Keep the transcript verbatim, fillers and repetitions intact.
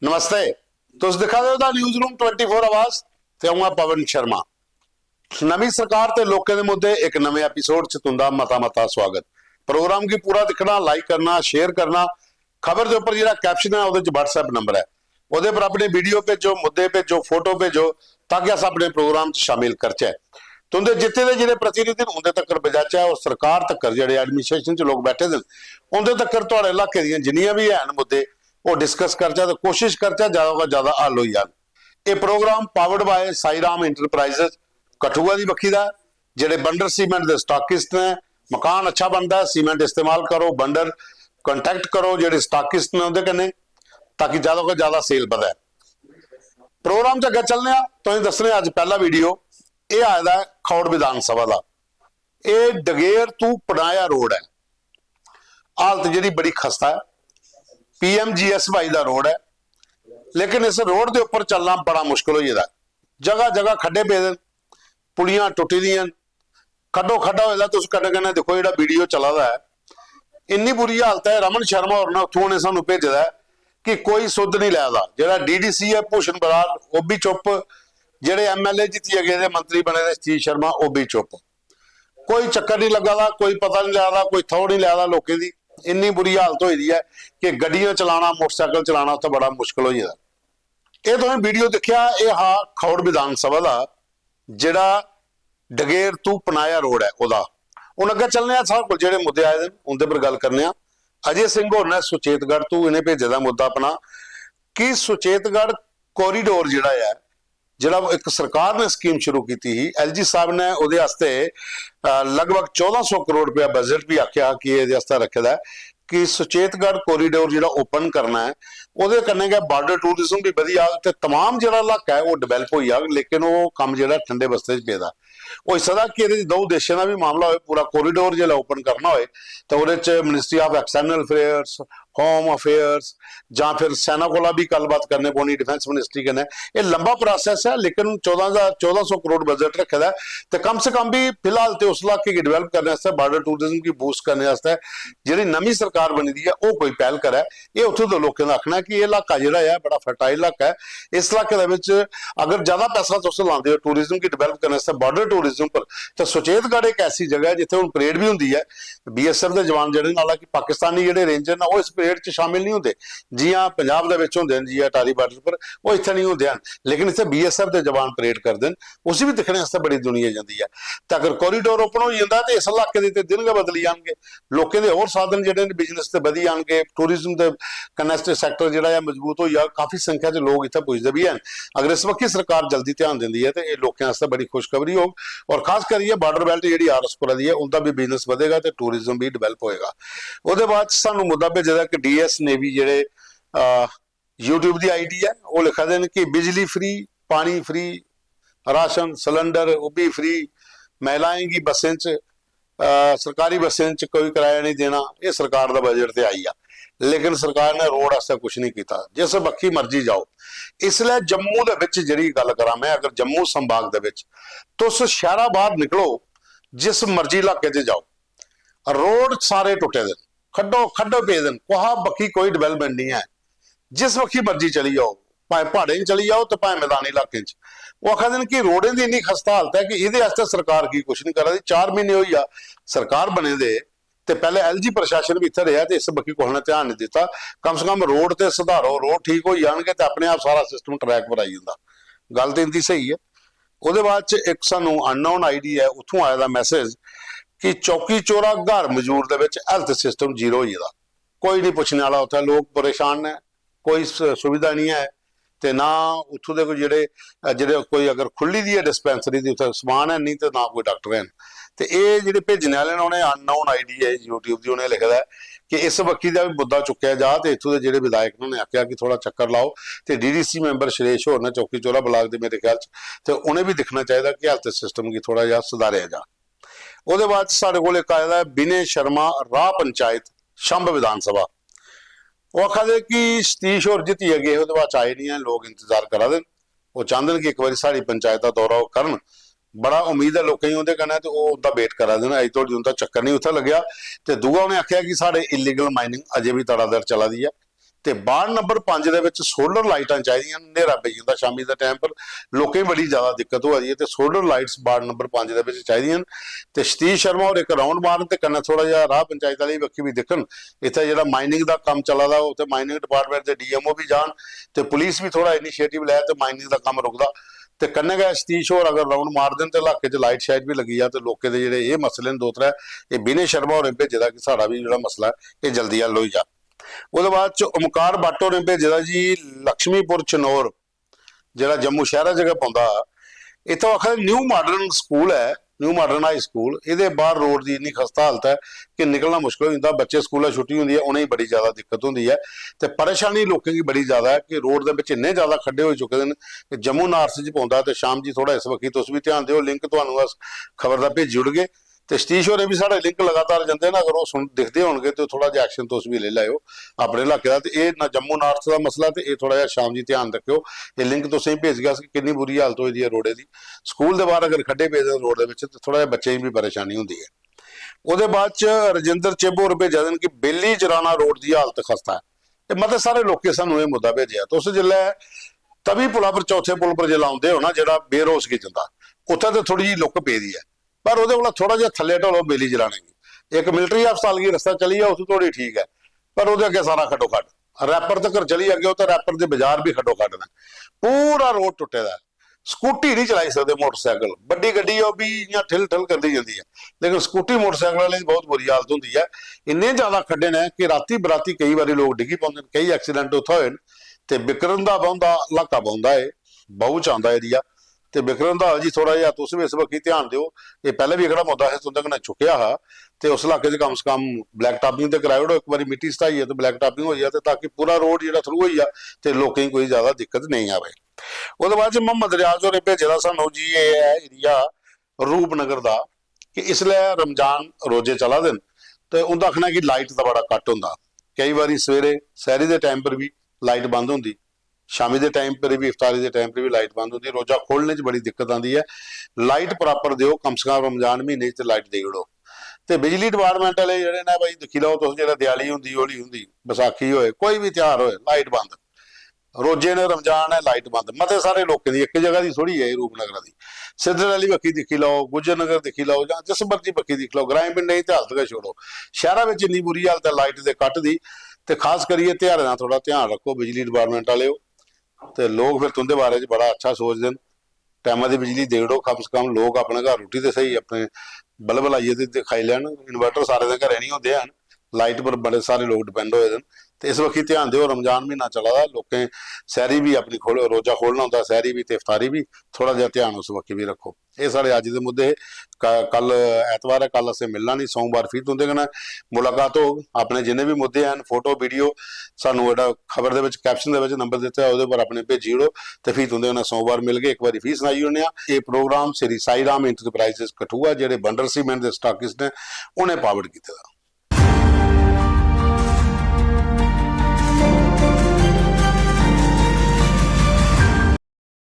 नमस्ते, तुस दिक्खा दे ओ दा न्यूज़ रूम ट्वेंटी फ़ोर आवाज ते अ'ऊं आं पवन शर्मा। नमीं सरकार ते लोकें दे मुद्दे इक नमें एपिसोड च तुं'दा मता मता स्वागत। प्रोग्राम गी पूरा दिक्खना, लाइक करना, शेयर करना, खबर दे उप्पर जेह्ड़ा कैप्शन ऐ ओह्दे च WhatsApp नंबर ऐ, ओह्दे पर अपने वीडियो भेजो, मुद्दे भेजो, फोटो भेजो, ताकि अस अपने प्रोग्राम च शामिल करचै। तुं'दे जित्ते दे जेह्ड़े प्रतिनिधि न उं'दे तक्कर पजाचै और सरकार तक्कर, जेह्ड़े एडमिनिस्ट्रेशन च लोक बैठे दे न उं'दे तक्कर थुआढ़े इलाके दियां जिन्नियां बी हैन मुद्दे, ओह् डिस्कस करचै ते कोशिश करचै ज्यादा कोला ज्यादा हल होई जान। एह् programme powered by Sai Ram enterprises Kathua दी बक्खी दा ऐ, जेह्ड़े बंडर सीमेंट दे स्टाकिस्ट न। मकान अच्छा बनदा ऐ, सीमेंट इस्तेमाल करो, बंडर कांटेक्ट करो जेह्ड़े स्टाकिस्ट न उं'दे कन्नै, ताकि ज्यादा कोला ज्यादा सेल बधै। प्रोग्राम च अग्गें चलने आं, तुसें दस्सने आं अज्ज पैह्ला वीडियो। एह् आए दा ऐ खौड़ विधान सभा दा। एह् डगेर तू पनाया रोड ऐ। हालत जेह्ड़ी बड़ी खस्ता ऐ, पीएमजीएसवाई दा रोड ऐ, लेकिन इस रोड दे उप्पर चलना बड़ा मुश्कल होई गेदा ऐ। जगह जगह खड्डे पेदे न, पुलियां टुट्टी दियां न, खड्डो खड्डा होए दा। तुस कन्नै कन्नै दिक्खो जेह्ड़ा वीडियो चला दा ऐ, इन्नी बुरी हालत ऐ। रमन शर्मा होर ने उत्थूं उ'नें सानूं भेजे दा ऐ कि कोई सुध नहीं लै दा। जेह्ड़ा डीडीसी ऐ भूषण बराड़, ओह् बी चुप्प, जेह्ड़े एमएलए जित्तियै गेदे, मंत्री बने दे सतीश शर्मा, ओह् बी चुप्प। कोई चक्कर नहीं लग्गा दा, कोई पता नहीं लै दा, कोई थौड़ नहीं लै दा लोकें दी। इन्नी बुरी हालत होई दी ऐ कि गड्डियां चलाना, मोटरसाइकिल चलाना उत्थै बड़ा मुश्कल होई गेदा। एह् तुसें वीडियो दिक्खेआ, एह् हा खौड़ विधान सभा दा, जेह्ड़ा डगेर तू पनाया रोड ऐ ओह्दा। हून अग्गें चलने आं, साढ़े कोल जेह्ड़े मुद्दे आए दे न उं'दे पर गल्ल करने आं। अजय सिंह होर ने सुचेतगढ़ तू इ'नें भेजे दा मुद्दा अपना कि सुचेतगढ़ कॉरिडोर जेह्ड़ा ऐ, जेह्ड़ा इक सरकार ने स्कीम शुरू कीती ही, एलजी साहब ने ओह्दे आस्तै, अ, लगभग चौदां सौ करोड़ रपेआ बजट बी आखेआ हा कि एह्दे आस्तै रक्खे दा ऐ कि सुचेतगढ़ कॉरिडोर जेह्ड़ा ओपन करना ऐ, ओह्दे कन्नै गै बॉर्डर टूरिज्म बी बधी जाग ते तमाम जेह्ड़ा इलाका ऐ ओह् डेवलप होई जाग। लेकिन ओह् कम्म जेह्ड़ा ठंडे बस्ते च पेदा। होई सकदा कि एह्दे च द'ऊं देशें दा बी मामला होए, पूरा कॉरिडोर जेल्लै ओपन करना होए ते ओह्दे च ministry of external affairs, home affairs जां फिर सेना कोला बी गल्लबात करने पौनी, डिफेंस मिनिस्ट्री कन्नै। एह् लंबा प्रोसेस ऐ, लेकिन चौदां ज्हार, चौदां सौ करोड़ बजट रक्खे दा ऐ, ते कम से कम बी फिलहाल ते उस इलाके गी डेवलप करने आस्तै, बॉर्डर टूरिज्म गी बूस्ट करने आस्तै जेह्ड़ी नमीं सरकार बनी दी ऐ, ओह् कोई पैह्ल करै। एह् उत्थूं दे लोकें दा आखना ऐ कि एह् इलाका जेह्ड़ा ऐ, बड़ा फर्टाइल इलाका ऐ। इस इलाके दे बिच अगर ज्यादा पैसा तुस लांदे ओ टूरिज्म गी डेवलप करने आस्तै, बॉर्डर टूरिज्म पर, ते सुचेतगढ़ इक ऐसी जगह ऐ जित्थै हून परेड बी होंदी ऐ। बीएसएफ दे जवान जेह्ड़े न, हालांकि पाकिस्तानी जेह्ड़े रेंजर न, ओह् इस परेड च शामिल नहीं होंदे, जियां पंजाब दे बिच होंदे न, जियां अटारी बॉर्डर पर, ओह् इत्थै नहीं होंदे हैन, लेकिन इत्थै बीएसएफ दे जवान परेड करदे न। उसी बी दिक्खने आस्तै बड़ी दुनिया जंदी ऐ। ते अगर कॉरिडोर ओपन होई जंदा ते इस इलाके दे ते दिन गै बदली जाणगे। लोकें दे होर साधन जेह्ड़े न बिजनेस दे बधी जाणगे, टूरिज्म दे कन्नै सैक्टर जेह्ड़ा ऐ मजबूत होई जाग, काफी संख्या च लोक इत्थै पुजदे बी हैन। अगर इस बक्खी सरकार जल्दी ध्यान दिंदी ऐ ते एह् लोकें आस्तै बड़ी खुशखबरी होग। और खास करियै बॉर्डर बेल्ट जेह्ड़ी आरएस पुरा दी ऐ, उं'दा बी बिजनेस बधेगा ते टूरिज्म बी डेवलप होएगा। ओह्दे बाद च सानूं मुद्दा भेजे दा कि डीएस नेवी जेह्ड़े, अ, YouTube दी आईडी ऐ, ओह् लिखा दे न कि बिजली फ्री, पानी फ्री, राशन सिलेंडर ओह् बी फ्री, महिलाएं गी बस्सें च, अ, सरकारी बस्सें च कोई कराया नहीं देना। एह् सरकार दा बजट ते आई गेआ, लेकिन सरकार ने रोड आस्तै कुछ नहीं कीता। जिस बक्खी मर्जी जाओ, इसलै जम्मू दे बिच जेह्ड़ी गल्ल करां मैं, अगर जम्मू संभाग दे बिच तुस शैह्रा बाह्र निकलो, जिस मर्जी इलाके च जाओ, रोड सारे टुट्टे दे न, खड्डो खड्डो पेदे न, कुहा बक्खी कोई डेवलपमेंट नहीं ऐ। जिस बक्खी मर्जी चली जाओ, भाएं प्हाड़ें च चली जाओ ते भाएं मैदानी इलाकें च, ओह् आखा दे न कि रोडें दी इन्नी खस्ता हालत ऐ कि एह्दे आस्तै सरकार की कुछ नहीं करा दी। चार म्हीने होई गेआ सरकार बने दे, ते पैह्ले एलजी प्रशासन बी इत्थै रेहा ते इस बक्खी कुसै ने ध्यान नहीं दित्ता। कम से कम रोड ते सुधारो, रोड ठीक होई जाणगे ते अपने आप सारा सिस्टम ट्रैक पर आई जंदा। गल्ल ते इंदी स्हेई ऐ। ओह्दे बाद च इक सानू अननोन आईडी ऐ, उत्थूं आए दा मैसेज कि चौकी चौरा घर मजूर दे बिच हेल्थ सिस्टम जीरो होई गेदा, कोई नहीं पुच्छने आह्ला उत्थै, लोक परेशान न, कोई स-, सुविधा नहीं ऐ। ते ना उत्थूं दे कोई जेह्ड़े, अ, जेह्ड़े कोई अगर खु'ल्ली दी ऐ डिस्पैंसरी दी, उत्थै समान है नहीं ते ना कोई डाक्टर हैन। ते एह् जेह्ड़े भेजने आह्ले न, उ'नें अननोन आईडी ऐ YouTube दी, उ'नें लिखे दा ऐ कि इस बक्खी दा बी मुद्दा चुक्केआ जा ते इत्थूं दे जेह्ड़े विधायक न, उ'नें आखेआ कि थोह्ड़ा चक्कर लाओ। ते डीडीसी मैंबर सुरेश होर न चौकी चौरा ब्लाक दे मेरे ख्याल च, ते उ'नें बी दिक्खना चाहिदा कि हेल्थ सिस्टम गी थोह्ड़ा जेहा सुधारेआ जा। ओह्दे बाद च साढ़े कोल इक आए दा ऐ विनय शर्मा, राह पंचायत, छंब विधान सभा। ओह् आखा दे कि सतीश होर जित्तियै गे, ओह्दे बाद च आए निं हैन, लोक इंतजार करा दे न। ओह् चांह्दे न कि इक बारी साढ़ी पंचायत दा दौरा ओह् करन। बड़ा उम्मीद ऐ लोकें गी उं'दे कन्नै, ते ओह् उं'दा वेट करा दे न। अजें धोड़ी उं'दा चक्कर निं उत्थै लग्गेआ। ते दूआ उ'नें आखेआ कि साढ़े इलीगल माइनिंग अजें बी तड़ादड़ चला दी ऐ, ते वार्ड नंबर पंज दे बिच सोलर लाइटां चाहिदियां न। न्हेरा पेई जंदा शामी दे टाइम पर, लोकें गी बड़ी ज्यादा दिक्कत होआ दी ऐ, ते सोलर लाइट्स वार्ड नंबर पंज दे बिच चाहिदियां न। ते सतीश शर्मा होर इक राउंड मारन ते कन्नै थोह्ड़ा जेहा राह पंचायत आह्ली बक्खी बी दिक्खन। इत्थै जेह्ड़ा माइनिंग दा कम्म चला दा, उत्थै माइनिंग डिपार्टमेंट दे डीएमओ बी जान ते पुलिस बी थोह्ड़ा इनिशिएटिव लै ते माइनिंग दा कम्म रुकदा। ते कन्नै गै सतीश होर अगर राउंड मार देन ते इलाके च लाइट शाइट बी लग्गी जा ते लोकें दे जेह्ड़े एह् मसले न दो त्रै, एह् विनय शर्मा होरें भेजे दा कि साढ़ा बी जेह्ड़ा मसला ऐ, एह् जल्दी हल होई जा। ओह्दे बाद च ओमकार भट्ट होरें भेजे दा जी लक्ष्मीपुर चनौर, जेह्ड़ा जम्मू शैह्रा च गै पौंदा। इत्थै आखा दे न्यू माडर्न स्कूल ऐ, न्यू माडर्न हाई स्कूल, एह्दे बाह्र रोड दी इन्नी खस्ता हालत ऐ कि निकलना मुश्कल होई जंदा। बच्चे स्कूला छुट्टी होंदी ऐ, उ'नेंगी बड़ी ज्यादा दिक्कत होंदी ऐ। ते परेशानी लोकें गी बड़ी ज्यादा ऐ कि रोड दे बिच इन्ने ज्यादा खड्डे होई चुके दे न कि जम्मू नार्थ च पौंदा। ते शाम जी थोह्ड़ा इस बक्खी तुस बी ध्यान देओ, लिंक तुहानू अस खबर दा भेजी ओड़गे। ते सतीश होरें बी साढ़े लिंक लगातार जंदे न, अगर ओह् सुन दिखदे होनगे ते थोह्ड़ा जेहा एक्शन तुस बी लेई लैओ अपने इलाके दा। ते एह् ना जम्मू नार्थ दा मसला, ते एह् थोह्ड़ा जेहा शाम जी ध्यान रक्खेओ। एह् लिंक तुसेंगी भेजगे अस कि किन्नी बुरी हालत होई दी ऐ रोडे दी। स्कूल दे बाह्र अगर खड्डे पेदे न रोड दे बिच ते थोह्ड़ा जेहा बच्चें गी बी परेशानी होंदी ऐ। ओह्दे बाद च रजिंदर चिब होर भेजा दे न कि बेली जराना रोड दी हालत खस्ता ऐ। ते मते सारे लोकें सानू एह् मुद्दा भेजेआ। तुस जिसलै तवी पुला पर, चौथे पुल पर जिसलै औंदे हो ना, जेह्ड़ा बेरोस गी जंदा, उत्थै ते थोह्ड़ी जेही लुक्क पेदी ऐ, पर ओह्दे कोला थोह्ड़ा जेहा थल्ले ढलो बेली जराने गी। इक मिलिट्री अस्पताल गी रस्ता चली जाओ, उत्थूं धोड़ी ठीक ऐ, पर ओह्दे अग्गें सारा खड्डो खड्ड। रैपर तगर चली जागे, उत्थै रैपर दे बाजार बी खड्डो खड्ड न। पूरा रोड टुट्टे दा ऐ। स्कूटी नहीं चलाई सकदे, मोटरसाइकिल, बड्डी गड्डी ऐ, ओह् बी इ'यां ठिल ठिल करदी जंदी ऐ, लेकिन स्कूटी मोटरसाइकिल आह्लें दी बहुत बुरी हालत होंदी ऐ। इन्ने ज्यादा खड्डे न कि राती बराती केई बारी लोक डिग्गी पौंदे न। केई एक्सीडेंट उत्थै होए न। ते बिक्रम दा बौंदा इलाका पौंदा ऐ, बहू च आंदा एरिया। ते बिक्रम दा जी, थोह्ड़ा जेहा तुस बी इस बक्खी ध्यान देओ। एह् पैह्लें बी एह्कड़ा मुद्दा असें तुं'दे कन्नै चुक्केआ हा, ते उस इलाके च कम से कम ब्लैक टापिंग ते कराई ओड़ो, इक बारी मिट्टी सटाइयै ते ब्लैक टापिंग होई जा, ते ताकि पूरा रोड जेह्ड़ा थ्रू होई जा ते लोकें गी कोई ज्यादा दिक्कत नेईं आवे। ओह्दे बाद च मोहम्मद रियाज होरें भेजे दा सानू जी, एह् ऐ एरिया रूपनगर दा, कि इसलै रमजान रोजे चला दे न, ते उं'दा आखना ऐ कि लाइट दा बड़ा कट होंदा। केई बारी सवेरे सैह्री दे टाइम पर बी लाइट बंद होंदी, शामी दे टाइम पर बी, इफ्तारी दे टाइम पर बी लाइट बंद होंदी। रोजा खोलने च बड़ी दिक्कत आंदी ऐ। लाइट प्रापर देओ, कम से कम रमजान म्हीने च ते लाइट देई ओड़ो। ते बिजली डिपार्टमेंट आह्ले जेह्ड़े न भाई, दिक्खी लैओ तुस, जेह्ड़ा देआली होंदी, होली होंदी, बसाखी होए, कोई बी त्यहार होए, लाइट बंद। रोजे न, रमजान ऐ, लाइट बंद। मते सारे लोकें दी, इक जगह दी थोड़ी ऐ एह् रूपनगर दी। सिद्धर आह्ली बक्खी दिक्खी लैओ, गुज्जर नगर दिक्खी लैओ, जां जिस मर्जी बक्खी दिक्खी लैओ, ग्राएं पिंडें दी ते हालत गै छोड़ो। शैह्रा बिच इन्नी बुरी हालत ऐ लाइट दे कट दी। ते खास करियै त्यहारें दा थोह्ड़ा ध्यान रक्खो बिजली डिपार्टमेंट आह्लेओ। ते लोक फिर तुं'दे बारे च बड़ा अच्छा सोचदे न। टैमा दी बिजली देई ओड़ो, कम से कम लोक अपने घर रुट्टी ते स्हेई अपने बल्ब लाइयै ते, ते खाई लैन। इन्वर्टर सारें दे घरें निं होंदे हैन, लाइट पर बड़े सारे लोक डिपेंड होए दे न। ते इस बक्खी ध्यान देओ, रमजान म्हीना चला दा, लोकें सैह्री बी अपनी खोल, रोजा खोलना होंदा, सैह्री बी ते इफ्तारी बी, थोह्ड़ा जेहा ध्यान उस बक्खी बी रक्खो। एह् साढ़े अज्ज दे मुद्दे हे। क-, कल ऐतवार ऐ, कल असें मिलना निं, सोमवार फ्ही तुं'दे कन्नै मुलाकात होग। अपने जिन्ने बी मुद्दे हैन, फोटो, वीडियो, सानू जेह्ड़ा खबर दे बिच, कैप्शन दे बिच नंबर दित्ते दा, ओह्दे पर अपने भेजी ओड़ो, ते फ्ही तुं'दे कन्नै सोमवार मिलगे। इक बारी फ्ही सनाई ओड़ने आं, एह् प्रोग्राम श्री साई राम इंटरप्राइजेस कठुआ, जेह्ड़े बंडर सीमेंट दे स्टाकिस्ट न, उ'नें पावर कीते दा।